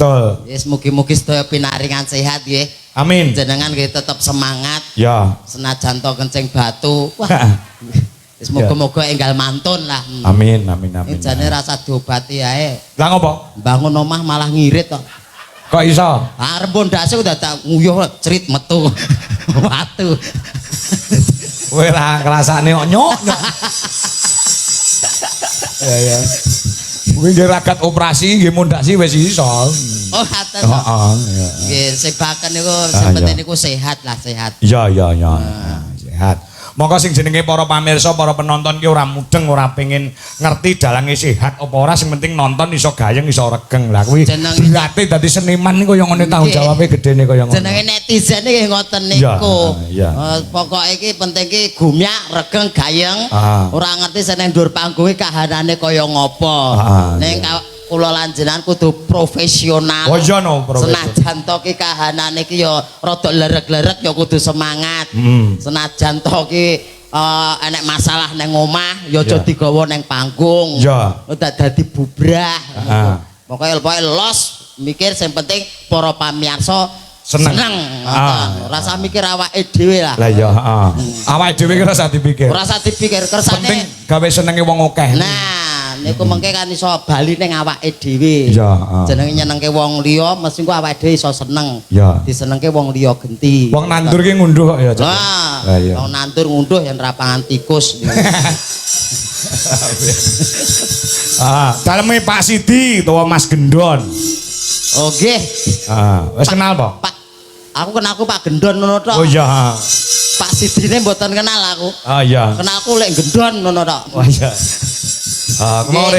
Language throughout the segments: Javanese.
Betul. Wis mugi-mugi sedaya pinaringan sehat nggih. Amin. Jenengan nggih tetep semangat Ya. senajan to kencing batu. Wah. Wis muga-muga enggal mantun lah. Amin, amin, amin. Ini jane rasa diobati ae. Lah ngopo? Bangun omah malah ngirit kok. Kok iso? Ah rembun ndase udah tak nguyuh cerit metu. Watu. Kowe ra ngrasakne kok nyok. Nyok. Ya ya. Kuwi nggih ragat operasi nggih mundak sih wis iso. Oh, ngaten to. Heeh, iya. Nggih, sebaken niku sing penting niku sehat lah, sehat. Iya. Sehat. Monggo sing jenenge para pamirsa, para penonton ki ora mudeng, ora pengin ngerti dalange sehat apa ora, sing penting nonton iso gayeng, iso regeng. Lah kuwi berarti dadi seniman niku kaya ngene, tanggung jawabe gedene kaya ngono. Jenenge netizen iki ngoten niku. Iya. Pokoke iki penting ki gumyak, regeng, gayeng. Ora ngerti sing nang dhuwur panggung kahanane kaya ngopo. Ning kula lan jenengan kudu profesional. Oh iya no, profesional. Senajan to ki kahanane ki ya rada lerek-lerek ya kudu semangat. Senajan to ki enek masalah neng omah ya aja digawa neng panggung. Udah dadi bubrah. Pokoke los mikir sing penting para pamirsa seneng. Seneng. Ora usah mikir awake dhewe lah. Lah iya, heeh. Awake dhewe ki ora usah dipikir. Ora usah dipikir kersane. Penting gawe senenge wong akeh. Nah, niku mengke kan iso bali ning awake dhewe. Iya, heeh. Jenenge nyenengke wong liya mesti engko awake dhewe iso seneng. Iya. Disenengke wong liya genti. Wong nandur ki ngunduh kok ya, Cak. Lah, Lah iya. wong nandur ngunduh yen ra pangan tikus. Ah, daleme Pak Sidi utawa Mas Gendon. Oh nggih. Ah, wis kenal po? Pak, aku kenalku Pak Gendon ngono tok. Oh iya. Pak Sidine mboten kenal aku. Ah iya. Kenalku lek Gendon ngono tok. Oh iya. Ah, aku mau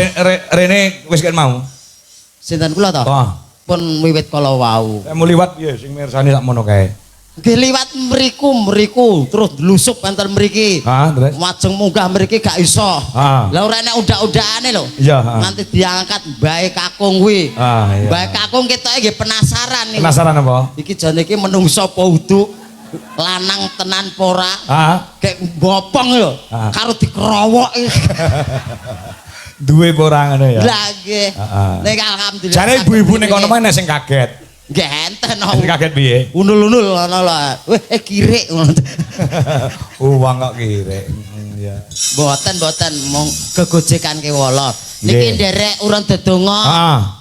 rene wis kan mau. Sinten kula to? Oh. Pun wiwit kala wau. Saya mau liwat piye sing mirsani sak mono kae. Nggih liwat mriku terus dlusup enten mriki. Ah, terus. Majeng munggah mriki gak iso. Ah. Lah ora enek undak-undakane lho. Iya, ah. Nganti diangkat mbae kakung kuwi. Ah, iya. Mbae kakung ketoke nggih penasaran niku. Penasaran apa? Iki jane iki menungso apa uduk? Lanang tenan apa ora? Ah. Kayak mbopong lho. Ah. Karo dikrowok. Duwe apa ora ngono ya? Lah nggih. Heeh. Nek alhamdulillah. Jare ibu-ibu ning kono mah sing kaget. Nggih enten. Sing kaget piye? Unul-unul ngono lho. Weh kirik ngono. Uang kok kirik. Ya. Mboten mung gegojekan kewala. Niki nderek urun dedonga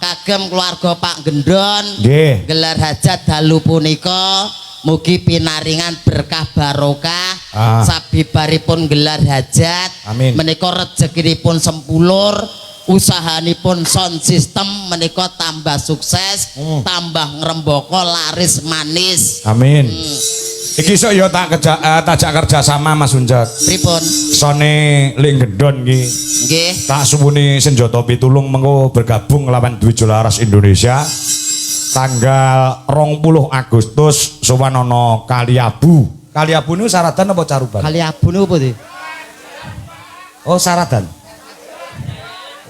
kagem keluarga Pak Gendon. Nggih. Gelar hajat dalu punika mugi pinaringan berkah barokah. Sabibaripun gelar hajat. Amin. Menika rezekinipun sempulur, usahanipun sound system menika tambah sukses, tambah ngrembaka laris manis. Amin. Iki sok ya tak kerja tajak kerja sama Mas Unjak. Pripun? Sone Ling Gendon iki. Nggih. Tak suwuni senjata pitulung mengko bergabung lawan Dwi Jolaras Indonesia tanggal 20 Agustus sowan ana Kaliabu. Kaliabu niku Saradan apa Caruban? Kaliabu niku apa sih? Oh, Saradan.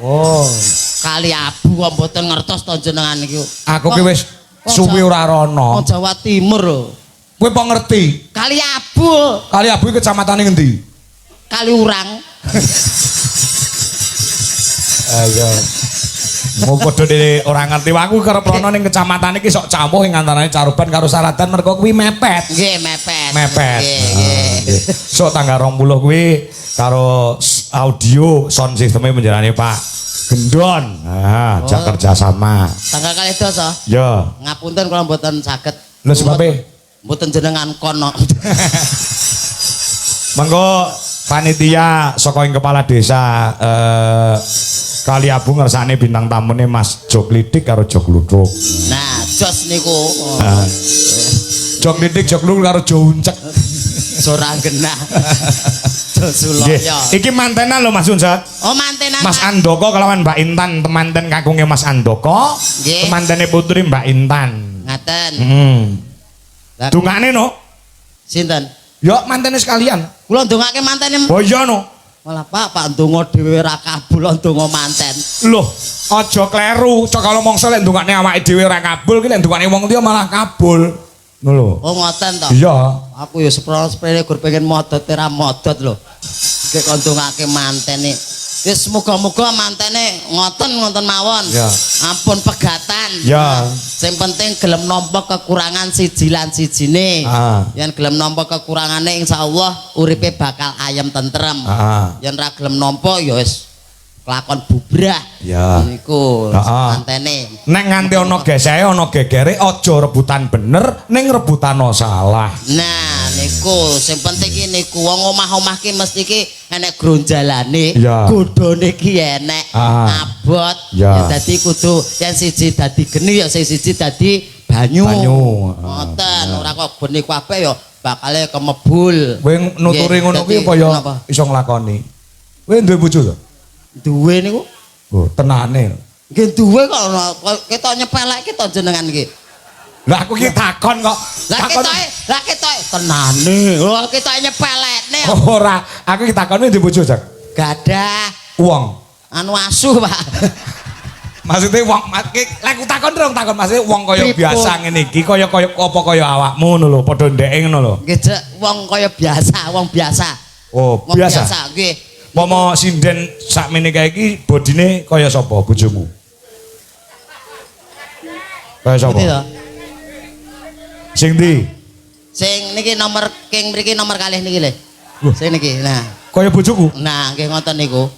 Oh, Kaliabu kok mboten ngertos to jenengan niku. Aku ki wis suwi ora rono. Wong Jawa Timur lho. Kowe apa ngerti? Kaliabu. Kaliabu iki kecamatane ngendi? Kaliurang. Ayo. Mau padha dhewe ora ngerti. Aku kerep rono ning kecamatan iki sok camuh ing antarane Caruban karo Saradan mergo kuwi mepet. Nggih, mepet. Mepet. Nggih, nggih. Sok tanggal 20 kuwi karo audio sound systemnya menjalani Pak Gendon. Nah, jak kerja sama. Tanggal kalih dasa. Ya. Ngapunten kula mboten saged. Lho sebabe? Mboten jenengan kono. Mengko panitia saka ing kepala desa Kaliabu ngersane bintang tamune Mas Jok Lidik karo Jok Ludruk. Nah, jos niku. Oh. Nah. Jok Lidik, Jok Ludruk karo Jo Uncek. Ora genah. Jo Nggih. Suloyo. Iki mantenan lho Mas Unjak. Oh, mantenan. Mas Andoko kelawan Mbak Intan, temanten kakunge Mas Andoko, Nggih. temantene putri Mbak Intan. Ngaten. Heeh. Lah, Dungane no. Sinten? Yo mantene sekalian. Kula ndongake mantene. Oh iya no. Malah Pak, Pak ndonga dhewe ora kabul ndonga manten. Loh, aja kleru. Cok kalau mongso lek ndongakne awake dhewe ora kabul ki lek ndongakne wong liya malah kabul. Ngono lho. Oh ngoten to. Iya. Aku ya seprono-seprene gur pengen modot ora modot lho. Iki kon ndongake mantene. Wis muga-muga mantene ngoten-ngoten mawon. Ya. Ampun pegatan. Ya. Sing penting gelem nampa kekurangan siji lan sijine. Ah. Yen gelem nampa kekurangane insyaallah uripe bakal ayem tentrem. Ah. Yen ra gelem nampa ya wis kelakon bubrah. Ya. Niku mantene. Nek nganti ana geseke ana gegere aja rebutan bener ning rebutano salah. Nah, niku sing penting ki niku wong omah-omah ki mesti ki enek gronjalane, godhone ki enek abot. Ya. Ya dadi kudu yen siji dadi geni ya sing siji dadi banyu. Banyu. Ngoten, ora kok geni kabeh ya bakale kemebul. Kowe nuturi ngono kuwi apa ya iso nglakoni. Kowe duwe bojo to? Duwe niku. Oh, tenane. Nggih duwe kok ketok nyepelekke to jenengan iki. Lah aku ki takon kok. Lah ketoke tenane. Oh, ketoke nyepelekne. Ora, aku ki takone duwe bojo, Jak. Gadah. Wong. Anu asu, Pak. Maksudnya wong lek aku takon rong takon maksudnya wong kaya biasa ngene iki kaya-kaya apa kaya awakmu ngono lho, padha ndeke ngono lho. Nggih, Cek, wong kaya biasa, wong biasa. Oh, Wong biasa. biasa, nggih. Pomo sinden sakmene kae iki bodine kaya sapa bojomu? Kaya sapa? Sing ndi? Sing niki nomor king mriki nomor kalih niki lho. Sing niki. Nah, kaya bojoku. Nah, nggih ngoten niku.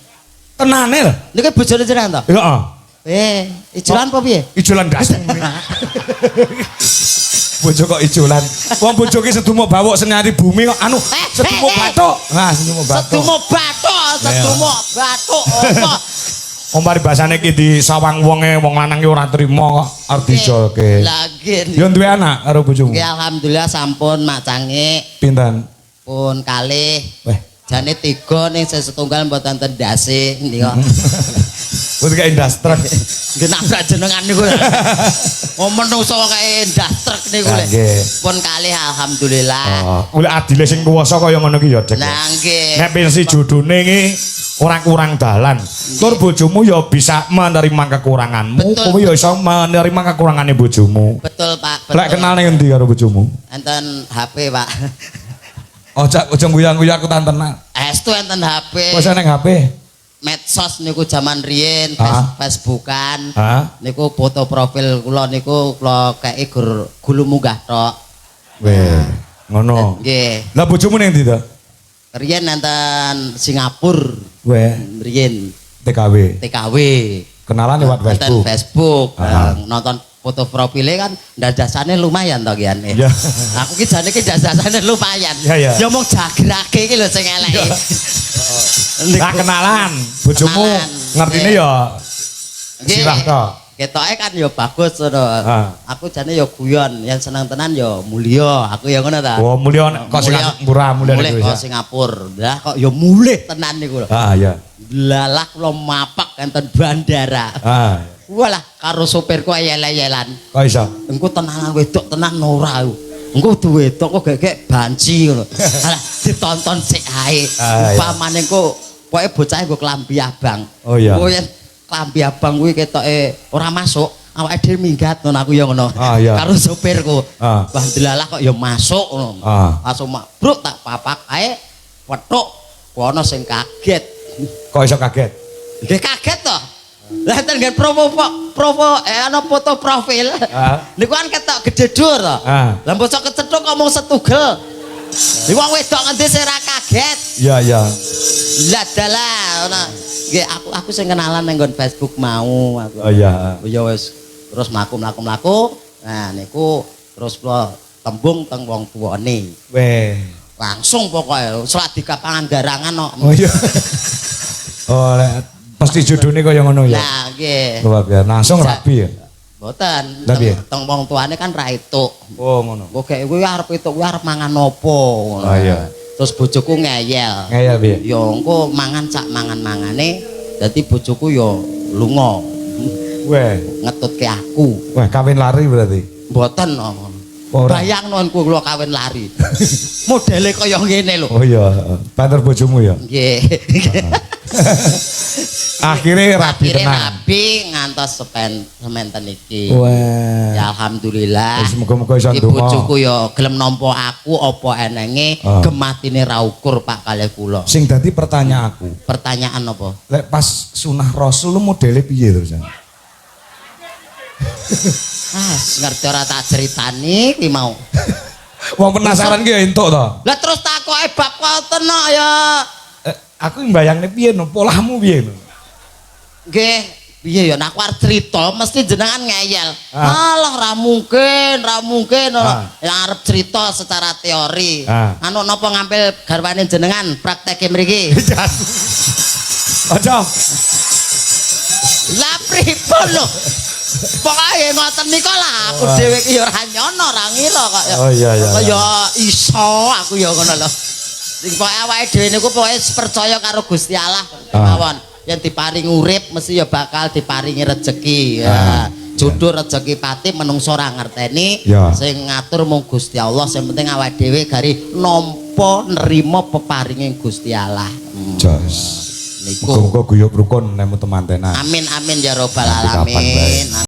Tenane lho. Niki bojone jenengan to? Heeh. Ijolan apa piye? Ijolan ndas. Bojo kok ijolan. Wong bojo ki sedumuk bawuk senyari bumi kok anu sedumuk bathuk. Nah, sedumuk bathuk. Sedumuk bathuk, sedumuk bathuk apa? Wong paribasane ki di sawang wonge wong lanang ki ora trima kok arep dijolke. Lah nggih. Ya duwe anak karo bojomu. Nggih alhamdulillah sampun macange. Pinten? Pun kalih. Weh, jane 3 ning setunggal mboten enten ndase nika. Wis kayak ndas truk. Nggih nabrak jenengan niku. Oh menungso kae ndas truk niku lho. Pun kalih alhamdulillah. Oh, kuwi adile sing kuwasa kaya ngono ki ya, Dek. Lah nggih. Nek pensi jodone iki ora kurang dalan. Tur bojomu ya bisa menerima kekuranganmu, kowe ya iso menerima kekurangane bojomu. Betul, Pak. Betul. Lek kenal ning endi karo bojomu? Enten HP, Pak. Ojo ojo guyu-guyu aku tantenan. Estu enten HP. Kok iso ning HP? Medsos niku jaman riyin, Facebookan. Niku foto profil kula niku kula kei gur gulu munggah tok. Weh, ngono. Nggih. Lah bojomu ning ndi to? Riyin enten Singapura. Weh, riyin TKW. TKW. Kenalan lewat Facebook. Enten Facebook, nonton foto profile kan ndasane lumayan to kian. Ya. Aku ki jane ki ndasane lumayan. Ya, ya. Ya mung jagrake iki lho sing eleke. Lah kenalan bojomu ngertine ya sirah tok. Ketoke kan ya bagus ngono. Aku jane ya guyon, yang seneng tenan ya mulya. Aku ya ngono ta. Oh, mulya kok Singapura, mulya niku. Kok Singapura. Lah kok ya mulih tenan niku lho. Heeh, iya. Lalah kula mapak enten bandara. Heeh. Walah karo sopirku eyel-eyelan. Kok iso? Engko tenanan wedok tenan ora aku. Engko wedok kok gek-gek banci ngono. Alah ditonton sik ae. Upamane engko pokoke bocahe nggo klambi abang. Oh iya. Engko yen klambi abang kuwi ketoke ora masuk, awake dhewe minggat ngono aku ya ngono. Ah, iya. Karo sopirku. Ah. Wah delalah kok ya masuk ngono. Ah. Langsung mabruk tak papak ae petuk kono sing kaget. Kok iso kaget? Nggih kaget to. Lah enten nggen promo ana foto profil. Niku kan ketok gedhe dhuwur to. Lah bocah kecethuk ngomong setugel. Iki wong wedok ngendi sing ora kaget. Iya, iya. Lah dalah ngono. Nggih aku sing kenalan nang nggon Facebook mau aku. Oh iya. Ya wis terus mlaku-mlaku. Nah niku terus kula tembung teng wong tuwane. Weh. Langsung pokoke selak dikapangan garangan kok. Oh iya. Oh pasti jodone kaya ngono ya. Lah nggih. Luar biasa. Langsung rabi ya. Mboten. Teng wong tuane kan ra etuk. Oh ngono. Kok gek kuwi arep etuk kuwi arep mangan opo ngono. Oh iya. Terus bojoku ngeyel. Ngeyel piye? Ya engko mangan sak mangan-mangane dadi bojoku ya lunga. Weh, ngetutke aku. Wah, kawin lari berarti. Mboten. Bayangno kula kawin lari. Modele kaya ngene lho. Oh iya, banter bojomu ya. Nggih. Akhirnya rabi Akhirnya tenan. Rabi ngantos sementen iki. Wah. Ya alhamdulillah. Wis muga-muga iso Iki ndonga. bojoku ya gelem nampa aku apa enenge, gematine ra ukur, Pak, kalih kula. Sing dadi pertanyaan aku, Pertanyaan apa? Lek pas sunah Rasul lu modele piye terusan? Ah, ngerti ora tak ceritani kuwi mau. Wong penasaran ki ya entuk to. Lah terus takoke bab ngoten kok ya. Eh, aku mbayangne piye no, polahmu piye no? Nggih, piye ya, nek aku arep cerita mesti jenengan ngeyel. Ah. Alah, ra mungkin, ra mungkin. Ah. Yang arep cerita secara teori. Ah. Anu, napa ngambil garwane jenengan prakteke mriki? Aja. Lah pripun lho? Pokoke ngoten nika lah, aku dhewe ki ya ora nyono, ora ngira kok ya. Oh, iya, Kok iya. ya iso aku ya ngono lho. Sing pokoke awake dhewe niku pokoke percaya karo Gusti Allah mawon. Yen diparingi urip mesti ya bakal diparingi rejeki. Ya. Jodoh, rejeki, pati menungso ora ngerteni. Sing ngatur mung Gusti Allah. Sing penting awake dhewe gari nampa nerima peparinge Gusti Allah. Jos. Niku. Muga-muga guyub rukun nemu temantenan. Amin amin ya robbal Nanti kapan alamin.